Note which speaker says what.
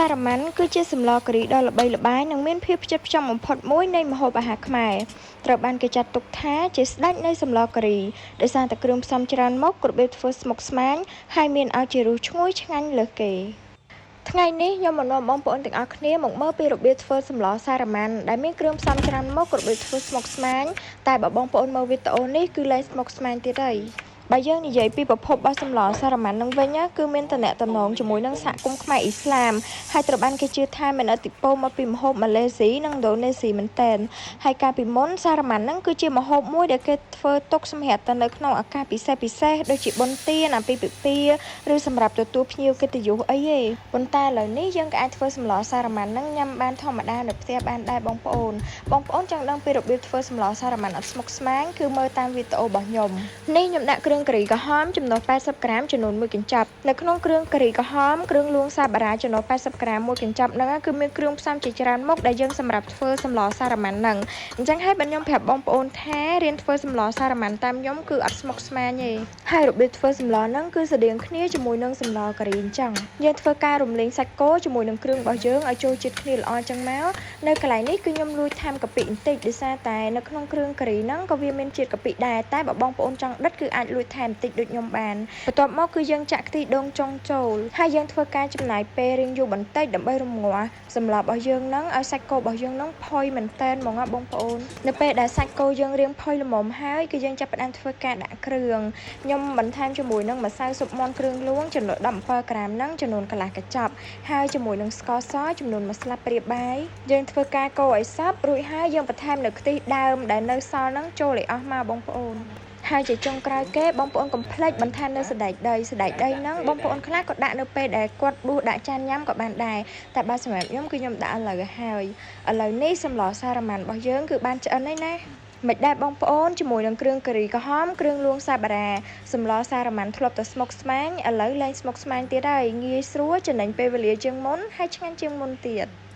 Speaker 1: សារ៉ាម៉ាន់គឺជាសម្លការីដ៏ល្បីល្បាញនិងមានភាពផ្ចិតផ្ចង់បំផុតមួយនៃម្ហូបអាហារខ្មែរត្រូវបានគេចាត់ទុកថាជាស្ដេចនៃសម្លការីដោយសារតែគ្រឿងផ្សំច្រើនមុខរបៀបធ្វើស្មុគស្មាញហើយមានឲ្យជារសឈ្ងុយឆ្ងាញ់លើសគេថ្ងៃនេះខ្ញុំមកនាំបងប្អូនទាំងអស់គ្នាមកមើលពីរបៀបធ្វើសម្លសារ៉ាម៉ាន់ដែលមានគ្រឿងផ្សំច្រើនមុខរបៀបធ្វើស្មុគស្មាញតែបើបងប្អូនមើលវីដេអូនេះគឺលែងស្មុគស្មាញទៀតហើយបើយើងនិយាយពីប្រភពរបស់សម្លសារ៉ាម៉ាន់នឹងវិញណាគឺមានតំណតំណងជាមួយនឹងសហគមន៍ខ្មែរអ៊ីស្លាមហើយត្រូវបានគេជឿថាមានឥទ្ធិពលមកពីម្ហូបម៉ាឡេស៊ីនិងឥណ្ឌូនេស៊ីមែនទែនហើយកាលពីមុនសារ៉ាម៉ាន់នឹងគឺជាម្ហូបមួយដែលគេធ្វើទុកសម្រាប់តែនៅក្នុងឱកាសពិសេសពិសេសដូចជាបុណ្យទានអាពាហ៍ពិពាហ៍ឬសម្រាប់ទទួលភ្ញៀវកិត្តិយសអីទេប៉ុន្តែឥឡូវនេះយើងក៏អាចធ្វើសម្លសារ៉ាម៉ាន់នឹងញ៉ាំបានធម្មតានៅផ្ទះបានដែរបងប្អូនបងប្អូនចង់ដឹងពីរបៀបធ្វើសម្លសារ៉ាម៉ាន់អត់ស្មុគស្មាញគឺមើលតាមវីដេអូរបស់ខ្ញុំនេះខ្ញុំដាក់គ្រឿងការីក្រហមចំណុះ80ក្រាមចំនួនមួយកញ្ចប់នៅក្នុងគ្រឿងការីក្រហមគ្រឿងលួងសាបារាចំណុះ80ក្រាមមួយកញ្ចប់ហ្នឹងគឺមានគ្រឿងផ្សំជាច្រើនមុខដែលយើងសម្រាប់ធ្វើសម្លសារ៉ាម៉ាន់ហ្នឹងអញ្ចឹងហើយបើខ្ញុំប្រាប់បងប្អូនថារៀនធ្វើសម្លសារ៉ាម៉ាន់តាមខ្ញុំគឺអត់ស្មុគស្មាញទេហើយរបៀបធ្វើសម្លហ្នឹងគឺស្តៀងគ្នាជាមួយនឹងសម្លការីអញ្ចឹងយើងធ្វើការរំលីងសាច់គោជាមួយនឹងគ្រឿងរបស់យើងឲ្យចូលជាតិគ្នាល្អអញ្ចឹងមកនៅកន្លែងនេះគឺខ្ញុំលួចថែមកាពិបន្តិចដោយសារតែនៅក្នុងគ្រឿងការីហ្នឹងក៏វាមានជាតិកាពិដែរតែបើបងប្អូនចង់ដិតគឺអាចលួចថែមបន្តិចដូចខ្ញុំបានបន្ទាប់មកគឺយើងចាក់ខ្ទិះដូងចុងចូលហើយយើងធ្វើការចំណាយពេលរៀងយូរបន្តិចដើម្បីរំងាស់សម្លរបស់យើងហ្នឹងឲ្យសាច់គោរបស់យើងហ្នឹងផុយមែនតែនហ្មងណាបងប្អូននៅពេលដែលសាច់គោយើងរៀងផុយល្មមហើយគឺយើងចាប់ផ្ដើមធ្វើការដាក់គ្រឿងខ្ញុំបន្ថែមជាមួយនឹងម្សៅស៊ុបមាន់គ្រឿងលួងចំនួន17ក្រាមហ្នឹងចំនួនកន្លះកញ្ចប់ហើយជាមួយនឹងស្ករសចំនួនមួយស្លាបព្រាបាយយើងធ្វើការកូរឲ្យសព្វរួចហើយយើងបន្ថែមនៅខ្ទិះដើមដែលនៅសល់ហ្នឹងចូលឲ្យអស់មកបងប្អូនហើយជាចុងក្រោយគេបងប្អូនកុំភ្លេចបន្ថែមនៅសណ្តែកដីសណ្តែកដីហ្នឹងបងប្អូនខ្លះក៏ដាក់នៅពេលដែលគាត់ដួសដាក់ចានញ៉ាំក៏បានដែរតែបើសម្រាប់ខ្ញុំគឺខ្ញុំដាក់ឥឡូវហើយឥឡូវនេះសម្លសារ៉ាម៉ាន់របស់យើងគឺបានឆ្អិនហើយណាមិនដែរបងប្អូនជាមួយនឹងគ្រឿងការីក្រហមគ្រឿងលួងសាបារាសម្លសារ៉ាម៉ាន់ធ្លាប់តែស្មុគស្មាញឥឡូវលែងស្មុគស្មាញទៀតហើយងាយស្រួលចំណេញពេលវេលាជាងមុនហើយឆ្ងាញ់ជាងមុនទៀត។